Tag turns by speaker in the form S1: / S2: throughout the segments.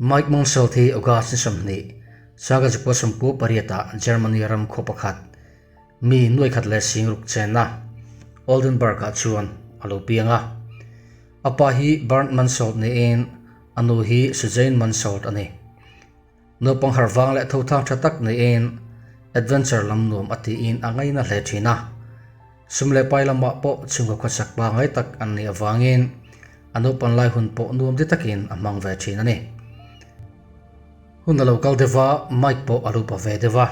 S1: Mike Mansell hi August ni 20, sanga zukua 98 ah Germany ram khaw pakhat mi nuai khat leh sing ruk chenna Oldenburg ah chuan a lo piang a. A pa hi Bernd Mansell niin a nu hi Suzanne Mansell a ni. Naupang harh vang leh thothang tha tak niin adventure lam nuam a tiin a ngaina hle thin a. Sum leh pai lamah pawh chhungkaw khawsak pangngai tak an nih avangin a naupan lai hun pawh nuam ti takin a hmang ve thin a ni. Hun a lo kal deuh a, Mike pawh a lo pa ve deuh a.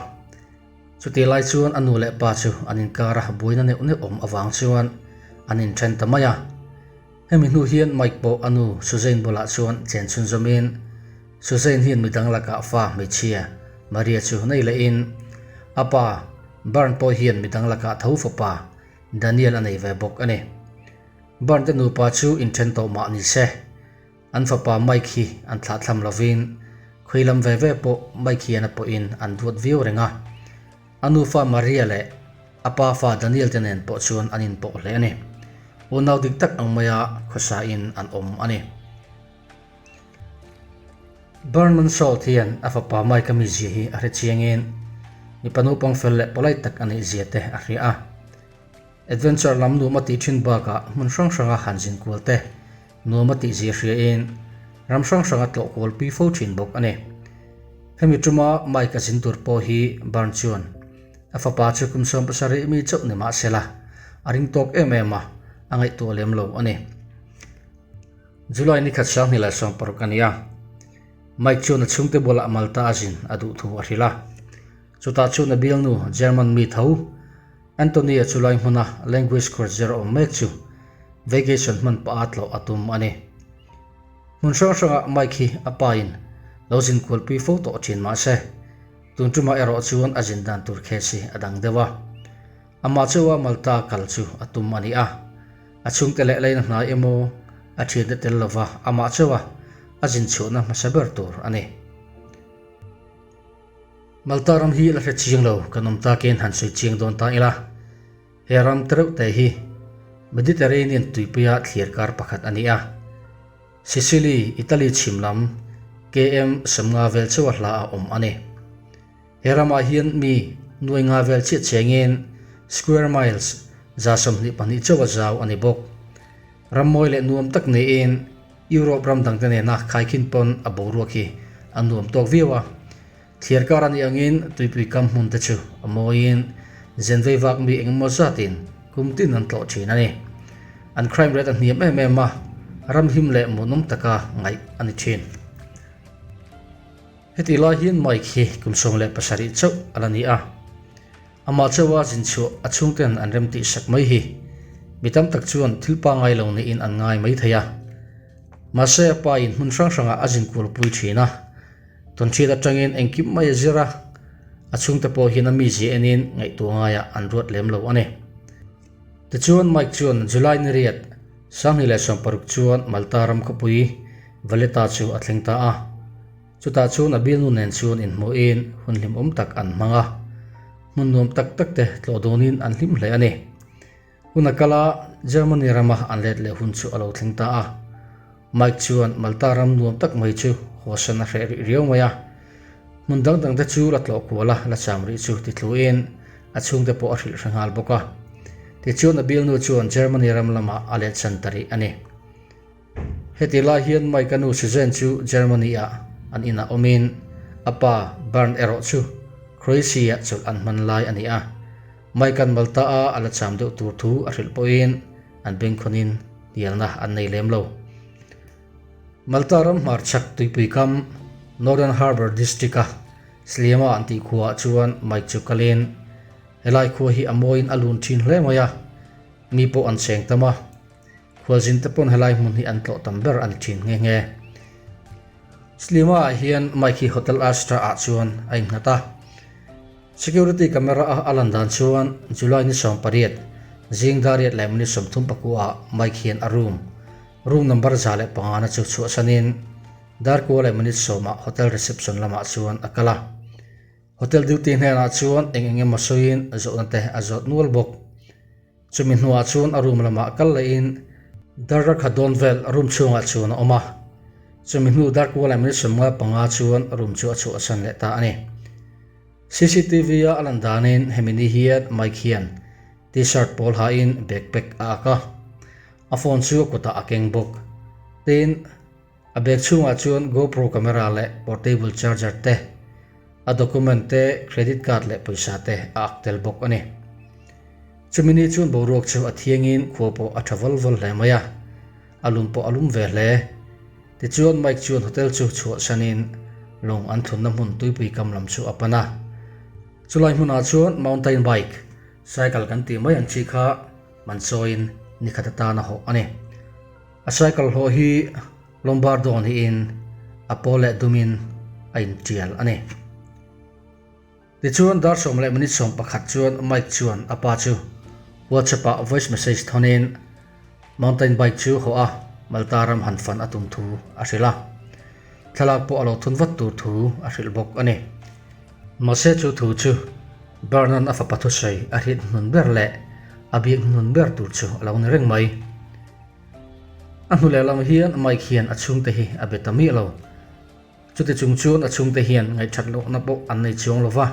S1: Chutih lai chuan a nu leh pa chu an inkar a buaina neuh neuh awm avang chuan an inthen ta mai a. Hemi hnu hian Mike pawh a nu Suzanne bulah chuan chen chhunzawmin Suzanne hian midang lakah fa hmeichhia Maria chu nei lehin a pa Bern pawh hian midang lakah tho fapa Daniel a nei ve bawk a ni. Bern te nupa chu inthen tawh mah ni se, an fapa Mike hi an thlahthlam lovin khawi lam ve ve pawh Mike hian a pawhin an duat viau reng a. A nufa Maria leh a pa fa Daniel te nen pawh chuan an inpawh hle a ni. Unau dik tak ang maia khawsain an awm a ni. Bernman Salt hian a fapa Mike-a mizia hi a hre chiangin mipa naupang fel leh polite tak a neih zia te a hria a. Adventure lam nuam a tih thin bakah hmun hrang hranga han zin kual te nuam a tih zia hriain ram hrang hranga tlawh kual pui fo thin bawk a ni. Hemi tuma Mike-a zin tur pawh hi Bern chuan a fapa chu kum 70 mi chauh ni mah sela a ring tawk em em a, a ngaihtuah lem lo a ni. July ni khat 2016 a ni a, Mike chuan a chhungte bulah Malta a zin a duh thu a hrilh a. Chutah chuan a bialnu German mi tho Anthony-a chu lai hmuna language course zir a awm mek chu vacation hman pah a tlawh a tum a ni. Hmun hrang hrangah Mike hi a pain lo zin kualpui fo tawh thin mah se, tun tumah erawh chuan a zin dan tur case hi a dang deuh a. Amah chauha Malta kal chu a tum a ni a, a chhungte leh leina hnai emaw a thiante tel lova amah chauha a zin chhuahna hmasa ber tur a ni. Malta ram hi la hre chiang lo kan awm takin han sawi chiang dawn ta ila, he ram tereuh te hi Mediterranean tuipuia thlir kar pakhat a ni a, Sicily, Italy chhim lam KM 50 vel chauha hla a awm a ni. He ramah hian mi nuai nga vel chiah chengin square miles 22 chauh a zau a ni bawk. Ram mawi leh nuam tak niin Europe ram dangte nena khaikhin pawn a boruak hi a nuam tawk viau a. Thliar kar a nih angin tuipui kam hmun te chu a mawiin zenvei vak mi engemaw zatin kum tin an tlawh thin a ni. An crime rate a hniam em em a, ram him leh muhnawm taka ngaih a ni thin. Heti lai hian Mike hi kum 17 chauh a la ni a, amah chauha zin chhuah a chhungten an rem tih sak mai hi mi tam tak chuan thil pangngai lo niin an ngai mai thei a. Mahse a pa in hmun hrang hrangah a zin kualpui thin a, tawnhriat atangin engkim mai a zir a, a chhungte pawh hian a mizia enin ngaihtuah ngaiah an ruat lem lo a ni. Tichuan Mike chuan July ni riat, 2016 chuan Malta ram khawpui Valletta chu a thleng ta a. Chutah chuan a bialnu nen chuan inhmuhin hun hlimawm tak an hmang a, hmun nuam tak tak te tlawh dawnin an hlim hle a ni. Hun a kal a, Germany rama an let leh hun chu a lo thleng ta a. Mike chuan Malta ram nuam tak mai chu hawsan a hreh rih riau mai a. Hmun dang dang te chu la tlawh kual a, la cham rih chu ti thluin a chhungte pawh a hrilh hre nghal bawk a. Tichuan a bialnu chuan Germany ram lamah a let san ta rih a ni. Heti lai hian Mike-a nu Suzanne chu Germany-ah an inah awmin a pa Bernd erawh chu Croatia-ah chawlh an hman lai a ni a. Mike-a'n Malta-a a la cham deuh tur thu a hrilh pawhin an bengkhawnin hnialna an nei lem lo. Malta ram hmarchhak tuipui kam Northern Harbour District-a Sliema an tih khuaah chuan Mike chu kalin helai khua hi a mawiin a lun thin hle mai a, mi pawh an cheng tam a. Khualzin te pawn helai hmun hi an tlawh tam ber a ni thin nghe nghe. Slima ah hian Mike hi Hotel Astra ah chuan a innghat a. Security camera a a lan dan chuan July ni 18, zing dar riat leh minute 34 ah Mike hian a room, room number 105 na chu chhuahsanin dar kua leh minute 10 ah hotel reception lamah chuan a kal a. Hotel duty hnenah chuan eng eng emaw sawiin zawhna te a zawt nual bawk. Chumi hnuah chuan a room lamah kal lehin dar rakha dawn vel room chhungah chuan a awm a. Chumi hnu darkuala minute 55 chuan room chu a chhuahsan leh ta a ni. CCTV-a a lan danin hemi ni hian Mike hian T-shirt pawl hain backpack a ak a, a phone chu a kutah a keng bawk. Tin, a bag chhungah chuan GoPro camera leh portable charger te, a document te, credit card leh pawisa te a ak tel bawk a ni. Chumi ni chuan boruak chu a thiangin khua pawh a tha vawl vawl hle mai a. A lum pawh a lum ve hle. Tichuan Mike chuan hotel chu chhuahsanin lawng an thlunna hmun tuipui kam lam chu a pan a. Chulai hmunah chuan mountain bike, cycle kan tih mai ang chi kha man chawiin nikhat atan a hawh a ni. A cycle hlawh hi Lombardo niin a pawl leh dumin a intial a ni. Tichuan dar sawm leh minute 11 chuan Mike chuan a pa chu WhatsApp ah voice message thawnin mountain bike chu hawh a Malta ram han fan a tum thu a hrilh a. Thlalak pawh a lo thun vat tur thu a hrilh bawk a ni. Mahse chu thu chu Bernard a fapa thusawi a hriat hnun ber leh a biak hnun ber tur chu a lo ni reng mai. A hnu lehlam hian Mike hian a chhungte hi a be ta miah lo. Chuti chung chuan a chhungte hian ngaihthat lohna pawh an nei chuang lo va,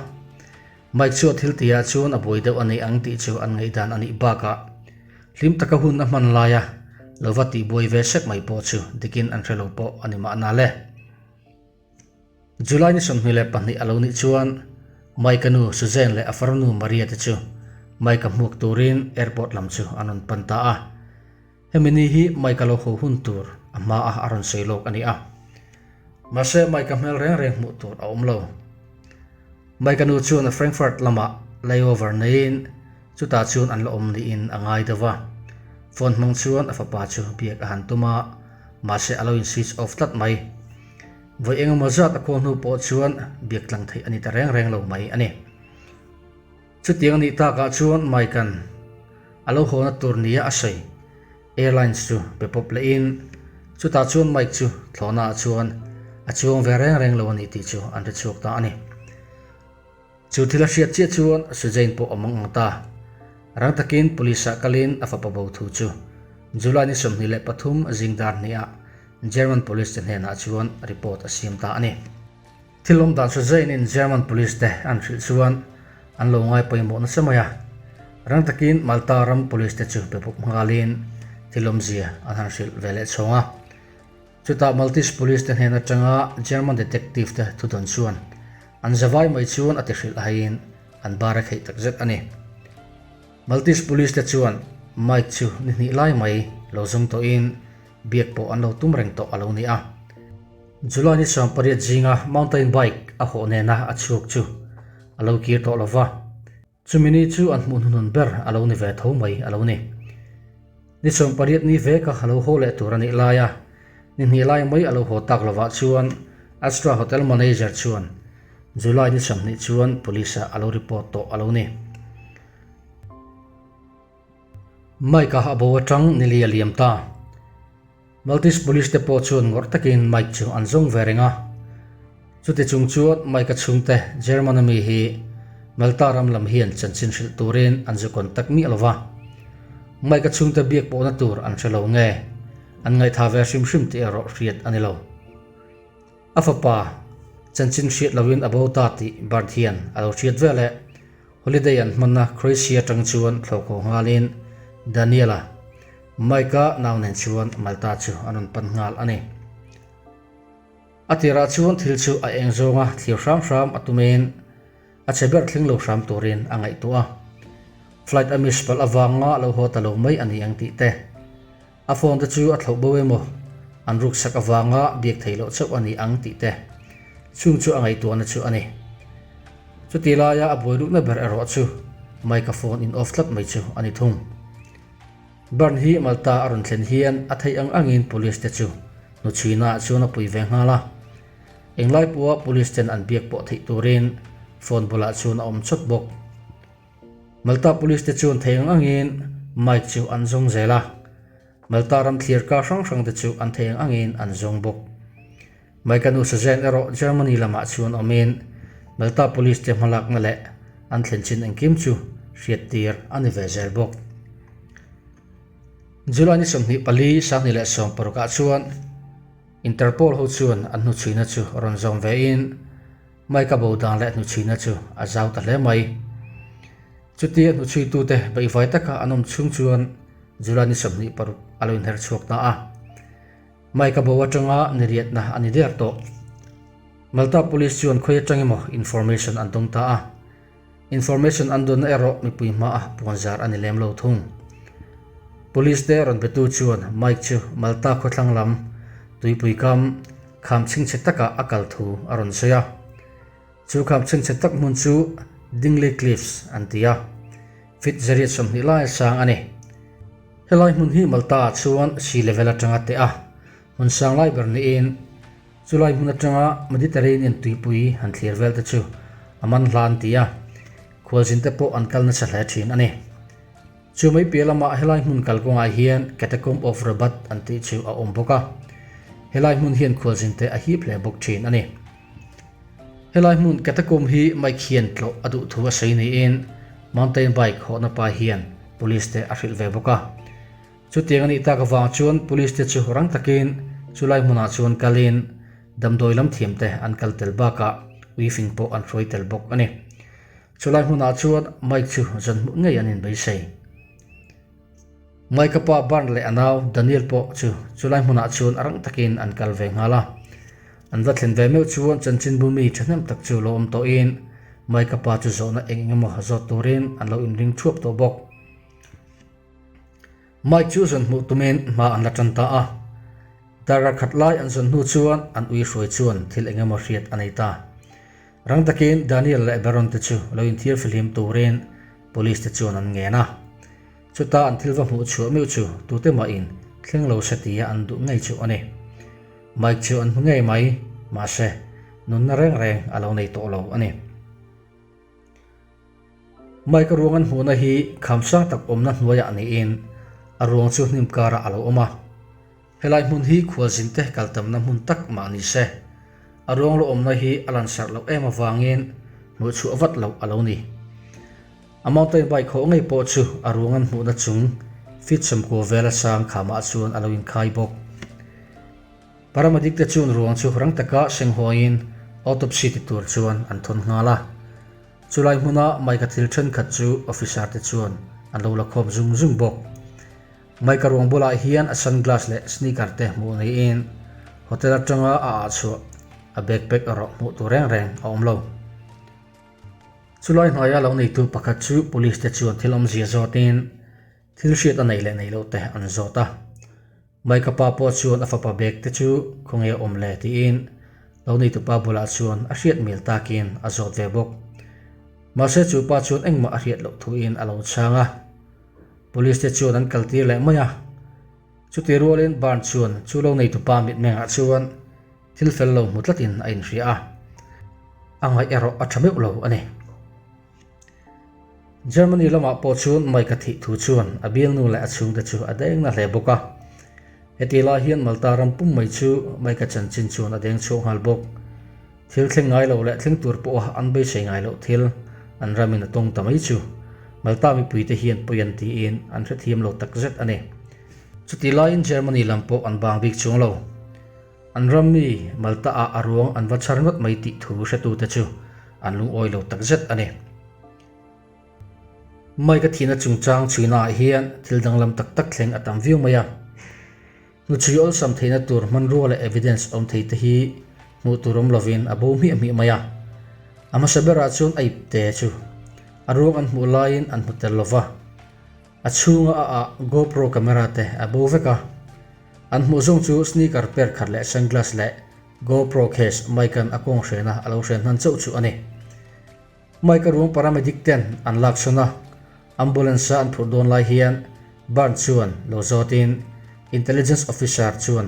S1: Mike chu a thil tihah chuan a buai deuh a nei ang tih chu an ngaihdan a nih bakah hlim taka hun a hman laia lo va tihbuai ve sek mai pawh chu dikin an hre lo pawh a ni mahna le. July ni 22 a lo nih chuan Mike-a nu Suzanne leh a farnu Maria te chu Mike-a hmuak turin airport lam chu an rawn pan ta a. Hemi ni hi Mike-a lo haw hun tur a hma a a rawn sawi lawk a ni a. Mahse Mike-a hmel reng reng hmuh tur a awm lo. Mike-a nu chuan Frankfurt lamah layover neiin chutah chuan an la awm niin a ngai deuh va. Phone hmang chuan a fapa chu biak a han tum a, mahse a lo in switch off tlat mai. Vawi engemaw zat a call hnu pawh chuan biak tlang theih a ni ta reng reng lo mai a ni. Chutiang a nih takah chuan Mike-a'n a lo hawna tur nia a sawi airlines chu pe pawp lehin chutah chuan Mike chu thlawhnaah chuan a chuang ve reng reng lo a ni tih chu an hre chhuak ta a ni. Chu thil a hriat chiah chuan Suzanne pawh a mang ang ta. Rang takin police-ah kalin a fapa bo thu chu July ni 23 zingdar hniah German police te hnenah chuan report a siam ta a ni. Thil awm dan Suzanne-in German police te an hrilh chuan an lo ngai pawimawh nasa mai a. Rang takin Malta ram police te chu pe bawk nghalin thil awmzia an han hrilh ve leh chhawng a. Chutah Maltese police te hnen atanga German detective te thudawn chuan an zavai mai chuan a ti hrilh haiin an bar a kheih takzet a ni. Maltese police te chuan Mike chu ni hnih lai mai lo zawng tawhin biak pawh an lo tum reng tawh a lo ni a. July ni 18 zinga mountain bike a hawh nena a chhuak chu a lo kir tawh lo va, chumi ni chu an hmuh hnuhnun ber a lo ni ve tho mai a lo ni. Ni 18 ni veka a lo haw leh tur a nih laia ni hnih lai mai a lo haw tak lovah chuan Astra Hotel manager chuan July ni 20 chuan police ah a lo report tawh a lo ni. Mike-a a bo atang nili a liam ta. Maltese Police te pawh chuan ngawrh takin Mike chu an zawng ve reng a. Chuti chung chuan Mike-a chhungte German-a mi hi Malta ram lam hian chanchin hrilh turin an zu contact miah lo va. Mike-a chhungte biak pawhna tur an hre lo nge, an ngaihtha ve hrim hrim tih erawh hriat a ni lo. A fapa chanchin hriat loin a bo ta tih Bart hian a lo hriat veleh Holiday an hmanna Croatia atang chuan thlawhkhawh nghalin Daniel-a, Mike-a nau nen chuan Malta chu an rawn pan nghal a ni. A tirah chuan thil chu a eng zawnga thlir hram hram a tumin a che ber thleng lo hram turin a ngaihtuah a. Flight a miss palh avanga lo haw ta lo mai a ni ang tih te. A phone te chu a thlauh bo emaw, an ruksak avanga biak theih loh chauh a ni ang tih te chung chu a ngaihtuahna chu a ni. Chuti laia a buai luhna ber erawh chu Mike-a phone in off tlat mai chu a ni thung. Bern hi Malta a rawn thlen hian a theih ang angin police te chu hnuchhuinaah chuan a pui ve nghal a. Englai pawha police ten an biak pawh theih turin phone bulah chuan a awm chawt bawk. Malta Police te chuan thei ang angin Mike chu an zawng zel a, Malta ram thlir kar hrang hrang te chu an thei ang angin an zawng bawk. Mike-a nu Suzanne erawh Germany lamah chuan awmin Malta Police te hmalakna leh an thlen chin engkim chu hriattir a ni ve zel bawk. July ni 24 2016 ah chuan. Interpol ho chuan an hnuchhuina chu rawn zawm vein Mike-a bo dan leh hnuchhuina chu a zau ta hle mai. Chutia hnuchhuitute beihvai taka an awm chhung chuan July ni 26 a lo inher chhuak ta a. Mike-a bo atanga ni riatna a ni der tawh. Malta Police chuan khawi atang emaw information an dawng ta a. Information an dawnna erawh mipui hmaah puanzar a ni lem lo thung. Police te rawn betu chuan Mike chu Malta khawthlang lam tuipui kam kham chhingchhe takah a kal thu a rawn sawi a. Chu kham chhingchhe tak hmun chu Dingley Cliffs an ti a, feet 120 lai sang a ni. Helai hmun hi Malta-ah chuan sea level atanga teh a, hmun sang lai ber niin Chulai hmun atanga Mediterranean tuipui han thlir vel te chu a man hla an ti a, khualzin te pawh an kal nasa hle thin a ni. Chu mai piah lamah helai hmun kalkawngah hian Catacomb of Rabat an tih chu a awm bawk a, helai hmun hian khualzin te a hip hle bawk thin a ni. Helai hmun Catacomb hi Mike hian tlawh a duh thu a sawi niin mountain bike hawhna pa hian police te a hrilh ve bawk a. Chutiang a nih tak avang chuan Police te chu rang takin chulai hmunah chuan kalin damdawi lam thiam te an kal tel bakah uifing pawh an hruai tel bawk a ni. Chulai hmunah chuan Mike chu zan hmuh ngei an inbeisei. Mike-a pa Barn leh a nau Daniel pawh chu chulai hmunah chuan rang takin an kal ve nghal a. An va thlen ve meuh chuan chanchinbu mi thahnem tak chu lo awm tawhin Mike-a pa chu zawhna eng eng emaw zawt turin an lo inring thuap tawh bawk. Mike chu zawn hmuh tumin hma an la tan ta a. Darkar khat lai an zawn hnu chuan an ui hruai chuan thil eng emaw hriat a nei ta. Rang takin Daniel leh Baron te chu lo inthiar fihlim turin police te chuan an ngen a. Chuta an thil va hmuh chhuah meuh chu tute mahin thleng lo se tia an duh ngei chu a ni. Mike chu an hmu ngei mai, mahse nunna reng reng a lo nei tawh lo a ni. Mike a ruang an hmuhna hi kham sang tak awmna hnuaiah niin a ruang chu hnim karah a lo awm a. Helai hmun hi khualzin te kal tamna hmun tak mah ni se, a ruang lo awmna hi a lansarh loh em avangin hmuh chhuah vat loh a lo ni. A mountain bike hawh ngei pawh chu a ruang an hmuhna chung feet 90 vela sang khamah chuan a lo inkhai bawk. Paramedic te chuan ruang chu rang taka senghawiin autopsy ti tur chuan an thawn nghal a. Chulai hmuna Mike-a thil thenkhat chu officer te chuan an lo la khawm zung zung bawk. Mike-a ruang bulah hian a sunglass leh sneaker te hmuh niin hotel atanga a ah chhuah a backpack erawh hmuh tur reng reng a awm lo. Chulai hnuaia lo neitu pakhat chu police te chuan thil awmzia zawtin thil hriat a neih leh neih loh te an zawt a. Mike-a pa pawh chuan a fapa bag te chu khawnge a awm le tiin lo neitupa bulah chuan a hriat mel takin a zawt ve bawk. Mahse chu pa chuan engmah a hriat loh thuin a lo chhang a. Police te chuan an kaltir leh mai a. Chuti rualin Barn chuan chu lo neitupa mitmengah chuan thil fel lo hmu tlatin a inhria a. A ngaih erawh a tha meuh lo a ni. Germany lamah pawh chuan Mike-a thih thu chuan a bialnu leh a chhungte chu a deng na hle bawk a. Heti lai hian Malta ram pum mai chu Mike-a chanchin chuan a deng chhuak nghal bawk. Thil thleng ngai lo leh thleng tur pawha an beisei ngai loh thil an ramin a tawng ta mai chu Malta mipuite hian pawi an tiin an hrethiam lo takzet a ni. Chutih laiin Germany lam pawh an bang bik chuang lo. An ram mi Malta-ah a ruang an va chhar ngawt mai tih thu hretute chu an lungawi lo takzet a ni. Mike-a thihna chungchang chhuinaah hian thil danglam tak tak thleng a tam viau mai a. Hnuchhui awlsam theihna tur hmanrua leh evidence awm thei te hi hmuh tur awm lovin a bo hmiah hmiah mai a. A hmasa berah chuan a ipte chu a ruang an hmuh laiin an hmu tel lova. A chhunga a ah GoPro camera te a bo vek a. An hmuh zawng chu sneaker pair khat leh sunglass leh GoPro case Mike-a'n a kawng hrena a lo hren hman chauh chu a ni. Mike-a ruang paramedic ten an laksawn a, ambulance-a an phurh dawn lai hian Barn chuan lo zawtin intelligence officer chuan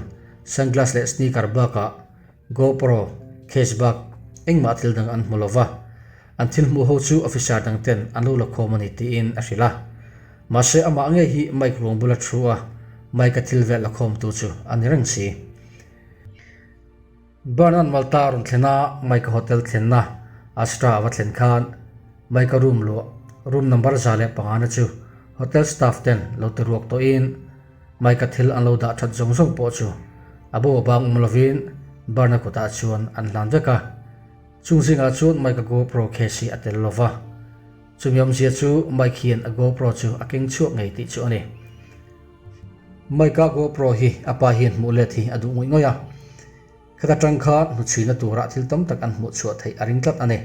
S1: sunglass leh sneaker bakah GoPro case bak engmah thil dang an hmu lo va, an thil hmuh ho chu officer dang ten an lo la khawm a ni tiin a hrilh a. Mahse amah ngei hi Mike ruang bula thu a, Mike-a thil vel la khawmtu chu a ni reng si. Bernard Malta a rawn thlen a, Mike-a hotel thlenna Astra a va thlen khan Mike-a room luah, room number 105 na chu hotel staff ten lo ti ruak tawhin Mike-a thil an lo dah that zawng zawng pawh chu. A bo a bang awm lovin Barna kutah chuan an hlan vek a. Chung zingah chuan Mike-a GoPro case hi a tel lo va. Chumi awmzia chu Mike hian a GoPro chu a keng chhuak ngei tih chu a ni. Mike-a GoPro hi a pa hian hmuh let hi a duh ngawih ngawih a. Khata tang khan hnuchhuina turah thil tam tak an hmuh chhuah theih a ring tlat a ni.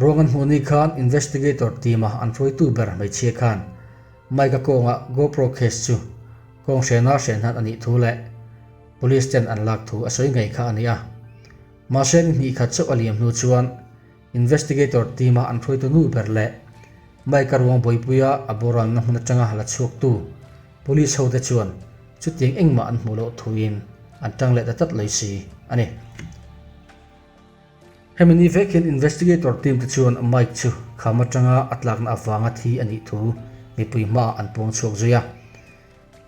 S1: Ruang an hmuh ni khan investigator team-a an hruaitu ber hmeichhia khan Mike-a kawngah GoPro case chu kawng hrena hren hnan a nih thu leh police ten an lak thu a sawi ngei kha a ni a. Mahse ni hnih khat chauh a liam hnu chuan investigator team-a an hruaitu nu ber leh Mike-a ruang buaipuia a boralna hmun atanga la chhuaktu police hote chuan chutiang engmah an hmuh loh thuin an tang leh ta tlat lawi si a ni. Hemi ni vek hian investigator team te chuan Mike chu kham atanga a tlakna avanga thi a nih thu mipui hmaah an puang chhuak zui a.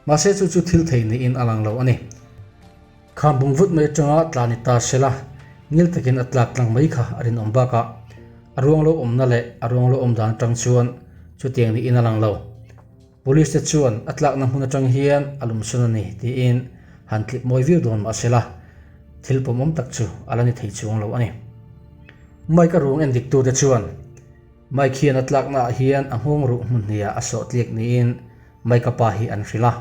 S1: Mahse chu chu thil thei niin a lang lo a ni. Kham bung vut mai atanga tla ni ta sela, ngil takin a tlak tlang mai kha a rinawm bakah a ruang lo awmna leh a ruang lo awm dan atang chuan chutiang niin a lang lo. Police te chuan a tlakna hmun atang hian a lumsun a ni tiin han tlip mawi viau dawn mah sela, thil pawmawm tak chu a la ni thei chuang lo a ni. Mike a ruang en dik tute chuan Mike hian a tlakna ah hian a nghawng ruh hmun hniah a sawh tliak niin Mike a pa hi an hrilh a.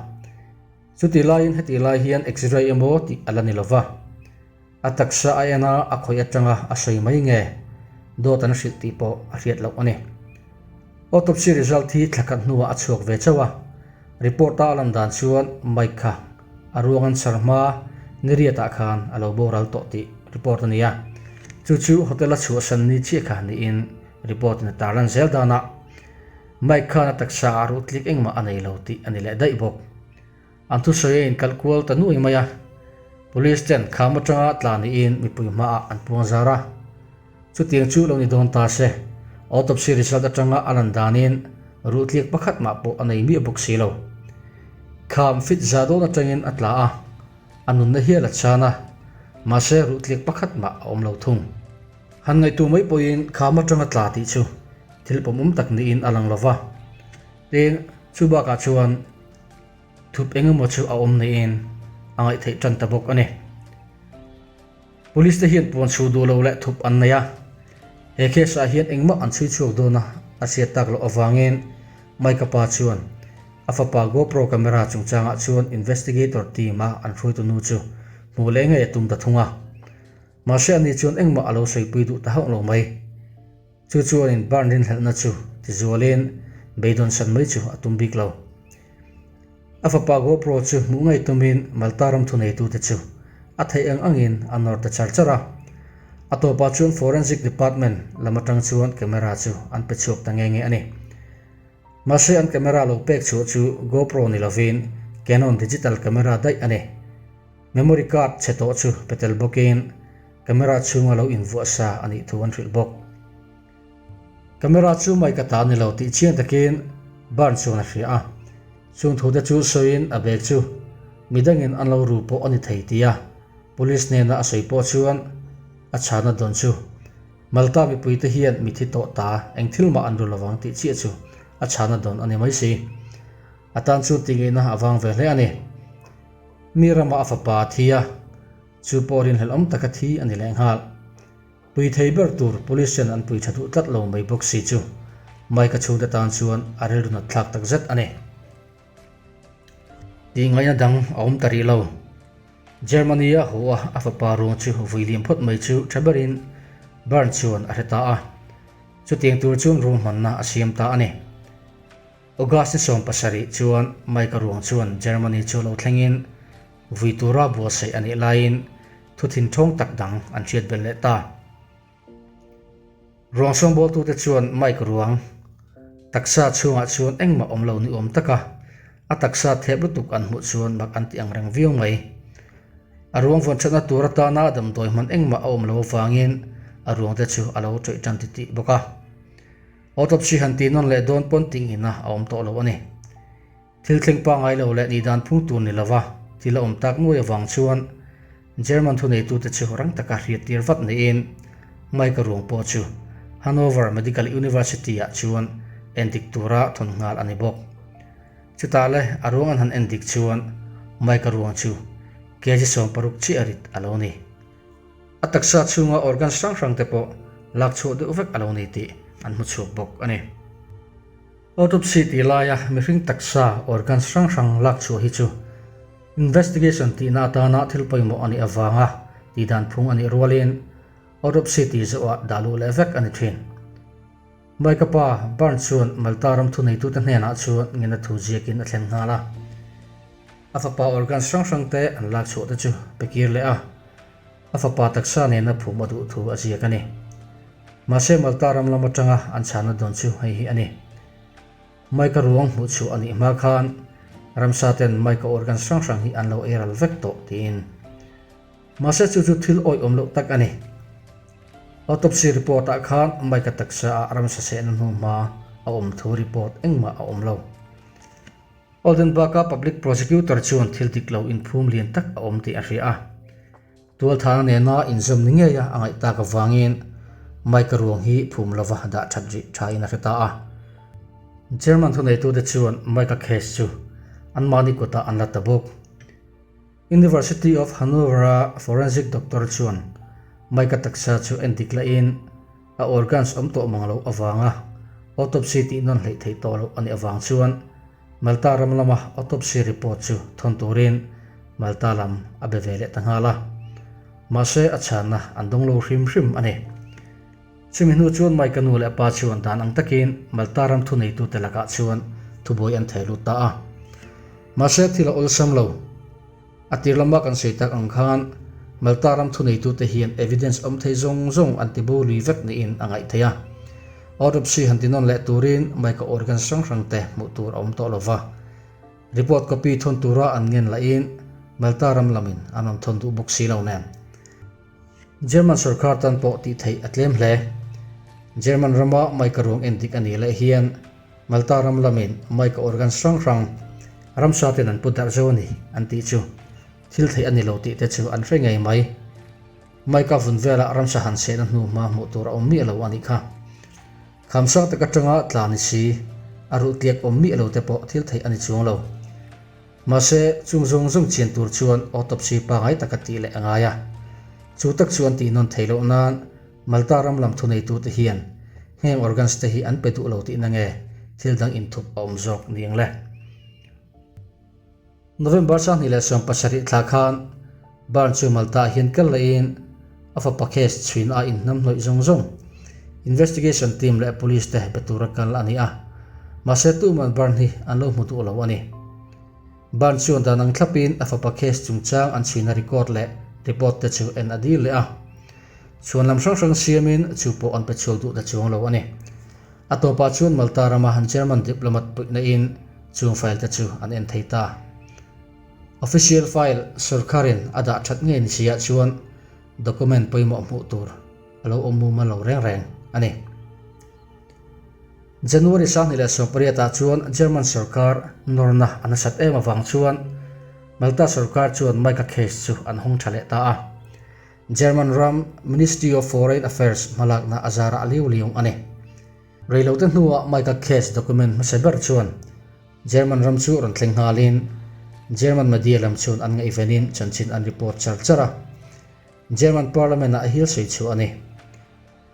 S1: Chuti laiin heti lai hian X-ray emaw tih a la ni lova. A taksa a en a, a khawih atanga a sawi mai nge? Dawt an hrilh tih pawh a hriat loh a ni. Autopsy result hi thla khat hnuah a chhuak ve chauh a, report a a lan dan chuan Mike kha a ruang an chhar hma niriatah khan a lo boral tawh tih report a ni a, chu chu hotel a chhuahsan ni chiah kha niin report in a tarlan zel danah Mike khan a taksa ah ruh tlik engmah a nei lo tih a ni leh daih bawk. An thusawi a inkalh kual ta nuai mai a, Police ten kham atanga tla niin mipui hmaah an puang zar a. Chutiang chu lo ni dawn ta se, autopsy result atanga a lan danin ruh tliak pakhat mah pawh a nei miah bawk si lo. Kham fit za dawn atangin a tla a, a nunna hial a chan a, mahse ruh tliak pakhat mah a awm lo thung. Han ngaihtuah mai pawhin kham atanga tla tih chu thil pawmawm tak niin a lang lo va. Tin, chu bakah chuan Thup eng emaw chu a awm niin a ngaihtheih tan ta bawk a ni. Police te hian puan chhuh duh lo leh thup an nei a, he case ah hian engmah an chhui chhuak dawn a a hriat tak loh avangin Mike-a pa chuan a fapa GoPro camera chungchangah chuan investigator team a an hruaitu nu chu hmuh leh ngei a tum ta thung a. Mahse ani chuan engmah a lo sawipui duh ta hauh lo mai. Chu chuanin Barn rinhlelhna chu tizualin beidawn san mai chu a tum bik lo. A fapa GoPro chu hmuh ngei tumin Malta ram thuneitute chu a theih ang angin a nawr ta char char a. A tawpah chuan Forensic Department lam atang chuan camera chu an pe chhuak ta nge nge a ni. Mahse an camera lo pek chhuah chu GoPro ni lovin Canon digital camera daih a ni. Memory card chhe tawh chu pe tel bawkin camera chhunga lo invuah sa a nih thu an hrilh bawk. Camera chu mai ka ta ni lo tih chiang takin Barn chuan a hria a, chung thute chu sawiin a bag chu midangin an lo ru pawh a ni thei tia police hnena a sawi pawh chuan a chhana dawn chu Malta mipuite hian mithi tawh ta eng thil mah an ru lovang tih chiah chu a chhana dawn a ni mai si. A tan chuan tihngihna a vang ve hle a ni. Mi rama a fapa a thi a, chu pawh rinhlelhawm taka thi a ni lehnghal. Pui thei ber tur police hian an pui tha duh tlat lo mai bawk si chu Mike-a chhungte tan chuan a rilru nat thlak tak zet a ni. Tih ngaihna dang a awm ta rih lo. Germany-a haw a a fapa ruang chu vui liam phawt mai chu tha berin Bern chuan a hre ta a, chutiang tur chuan ruahmanna a siam ta a ni. August ni 70 chuan Mike-a ruang chuan Germany chu lo thlengin vui tura buatsaih a nih laiin thu thinthawng tak dang an hriat belh leh ta. Ruang sawngbawltute chuan Mike ruang taksa chhungah chuan engmah awm lo ni awm taka a taksa thep lutuk an hmuh chuan mak an ti ang reng viau mai. A ruang vawn thatna tur atana damdawi hman engmah a awm lo avangin a ruangte chu a lo ṭawih ṭan titih bawk a. Autopsy han tih nawn leh dawn pawn tih ngina a awm tawh lo a ni. Thil thleng pangngai lo leh nih dan phung tur ni lova thil a awm tak nuai avang chuan German thuneitute chu rang taka hriat tir vat niin Mike-a ruang pawh chu Hannover Medical University-ah chuan endik tura thawn nghal a ni bawk. Chutah le a ruang an han endik chuan Mike-a ruang chu. Kg 60 chiah rit a lo ni. A taksa chhunga organs hrang hrang te pawh lak chhuah deuh vek a lo ni tih an hmu chhuak bawk a ni. Autopsy tih laia mihring taksa organs hrang hrang lak chhuah hi chu investigation tihna atana thil pawimawh a nih avanga tihdan phung a nih rualin autopsy tih zawhah dah luh leh vek a ni thin. Mike-a pa Barn chuan Malta ram thuneitute hnenah chuan ngena thu ziakin a thlen nghal a. A fapa organs hrang hrang te an lak chhuah te chu pe kir leh a, a fapa taksa nena phum a duh thu a ziak a ni. Mahse Malta ram lam atanga an chhanna dawn chu hei hi a ni. Mike-a ruang hmuh chhuah a nih hma khan ramsa ten Mike-a organs hrang hrang hi an lo ei ral vek tawh tiin. Mahse chu chu thil awih awm loh tak a ni. Autopsy report ah khan Mike-a taksa ah ramsa sehna hnu hma a awm thu report engmah a awm lo. Oldenburg-a public prosecutor chuan thil dik lo inphum lian tak a awm tih a hria a. Tualthana nena inzawm ni ngeia a ngaih tak avangin Mike-a ruang hi phum lova dah that rih thain a hre ta a. German thuneitute chuan Mike-a case chu anmahni kutah an la ta bawk. University of Hanover-a forensic doctor chuan Mike-a taksa chu endik lahin a organs awm tawh mang loh avanga autopsy tih nawn hleih theih tawh loh a nih avang chuan Malta ram lama autopsy report chu thawn turin Malta lam a be ve leh ta nghal a. Mahse a chhanna an dawng lo hrim hrim a ni. Chumi hnu chuan Mike-a nu leh pa chuan dan ang takin Malta ram thuneitute lakah chuan thubuai an thei lut ta a. Mahse thil a awlsam lo. A tir lama kan sawi tak ang khan Malta ram thuneitute hian evidence awm thei zawng zawng an ti bo lui vek niin a ngaih theih a. Autopsy han ti nawn leh turin Mike-a organs hrang hrangte hmuh tur a awm tawh lo va. Report copy thawn tura an ngen lahin Malta ram lamin an rawn thawn duh bawk si lo nen. German sorkar tan pawh tih theih a tlem hle. German rama Mike-a ruang endik a nih leh hian Malta ram lamin Mike-a organs hrang hrang ramsa ten an pu darh zo a ni an tih chu thil theih a ni lo tih te chu an hre ngei mai. Mike-a vun velah ramsa han sehna hnu hma hmuh tur a awm miah lo a nih kha. Khamsang tak atanga tla ni si, a ruh tliak awm miah lo te pawh thil theih a ni chuang lo. Mahse, chung zawng zawng chian tur chuan autopsy pangai taka tih leh a ngai a. Chu tak chu an tih nawn theih loh nan Malta ram lam thuneitute hian heng organs te hi an pe duh lo tihna nge thil dang inthup a awm zawk ni ang le? November 2017 thla khan Barn chu Malta ah hian kal lehin a fapa case chhuina a inhnamhnawih zawng zawng investigation team leh police te be tura kal a ni a, mahse tuman Barn hi an lo hmu duh lo a ni. Barn chuan dan ang thlapin a fapa case chungchang an chhuina record leh report te chu en a dil leh a, chhuan lam hrang hrang siamin chu pawh an pe chhuak duh ta chuang lo a ni. A tawpah chuan Malta rama German diplomat puihna in chung file te chu an en thei ta. Official file sorkarin a dah that ngei ni si ah chuan document pawimawh hmuh tur a lo awm mumal lo reng reng a ni. January 2018 ah chuan German sorkar nawrna a nasat em avang chuan Malta sorkar chuan Mike-a case chu an hawng tha leh ta a. German ram Ministry of Foreign Affairs hmalakna a zarah liu liung a ni. Reilote hnuah Michael Case document hmasa ber chuan German ram chu rawn thleng nghalin German media lam chuan an ngaihvenin chanchin an report char char a. German Parliament ah hial sawi chhuah a ni.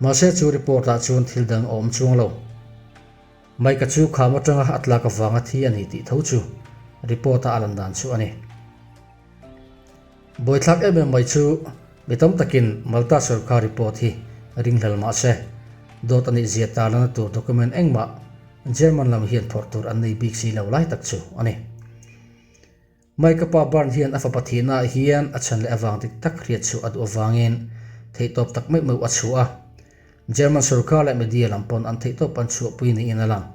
S1: Mahse chu report ah chuan thil dang a awm chuang lo. Mike-a chu kham atanga a tlak avanga thi a ni tih tho chu report a a lan dan chu a ni. Buaithlak em em mai chu mi tam takin Malta sorkar report hi ringhlel mah se, dawt a nih zia tarlana tur document engmah German lam hian phawrh tur an nei bik si lo lai tak chu a ni. Mike-a pa Bernd hian a fapa thihnaah hian a chhan leh avang dik tak hriat chhuah a duh avangin theihtawp tak meuh meuh a chhuah a. German sorkar leh media lam pawn an theihtawp an chhuahpui niin a lang.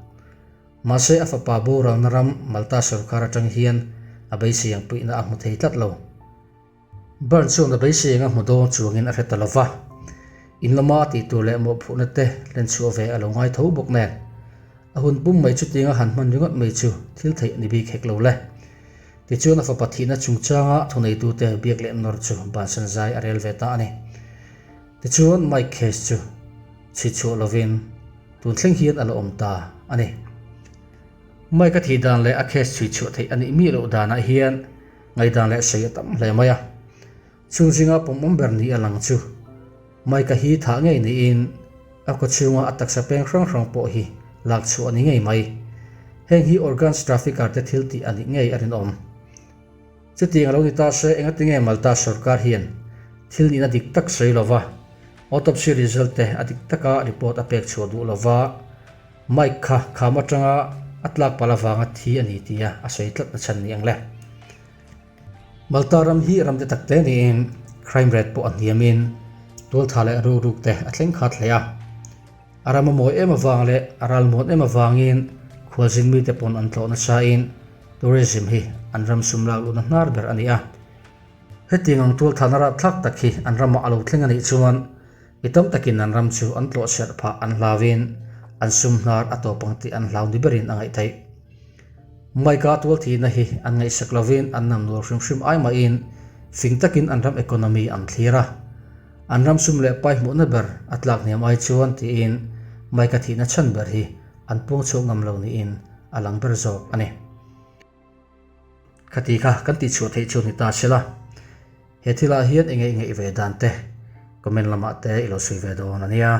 S1: Mahse a fapa boralna ram Malta sorkar atang hian a beisei ang puihna a hmu thei tlat lo. Bern chuan a beisei ang a hmu dawn chuangin a hre ta lo va, in lama a tih tur leh mawhphurhna te hlen chhuah ve a lo ngai tho bawk nen. A hun pum mai chutianga han hman ringawt mai chu thil theih a ni bik hek lo le. Tichuan a fapa thihna chungchanga thuneitute biak leh nawr chu bansan zai a rel ve ta a ni. Tichuan Mike case chu chhui chhuah lovin tun thleng hian a la awm ta a ni. Mike a thih dan leh a case chhui chhuah theih a nih miah loh danah hian. ngaihdan leh sei a tam hle mai a. Chung zinga pawmawm ber ni a lang chu Mike-a hi thah ngei niin a kawchhunga a taksa peng hrang hrang pawh hi lak chhuah a ni ngei mai. Heng hi organs trafficker te thil tih a nih ngei a rinawm. Chutiang a lo ni ta se engatinge Malta sorkar hian thil nihna dik tak sawi lova autopsy result te a dik taka report a pek chhuah duh lova Mike kha kham atanga a tlak palh avanga thi a ni tia a sawi tlat na chhan ni ang le. Malta ram hi ram te tak te niin crime rate pawh a hniamin tualtha leh rukruk te a thleng khat hle a. A ram a mawi em avang leh a ral muan em avangin khualzin mite pawn an tlawh nasain tourism hi an ram sum lak luhna hnar ber a ni a. Hetiang ang tualthahna rapthlak tak hi an ramah a lo thleng a nih chuan mi tam takin an ram chu an tlawh serh phah an hlauin an sum hnar a tawp ang tih an hlau ni berin a ngaih theih. Mike-a tualthihna hi an ngaihsak lovin an nam nual hrim hrim ai mahin fing takin an ram economy an thlir a. An ram sum leh pai hmuhna ber a tlak hniam ai chuan tiin Mike-a thihna chhan ber hi an puang chhuak ngam lo niin a lang ber zawk a ni. Khati kha kan tihchhuah theih chu ni ta se la, he thilah hian i ngaih ngaih ve dan te comment lamah te i lo sawi ve dawn a nia.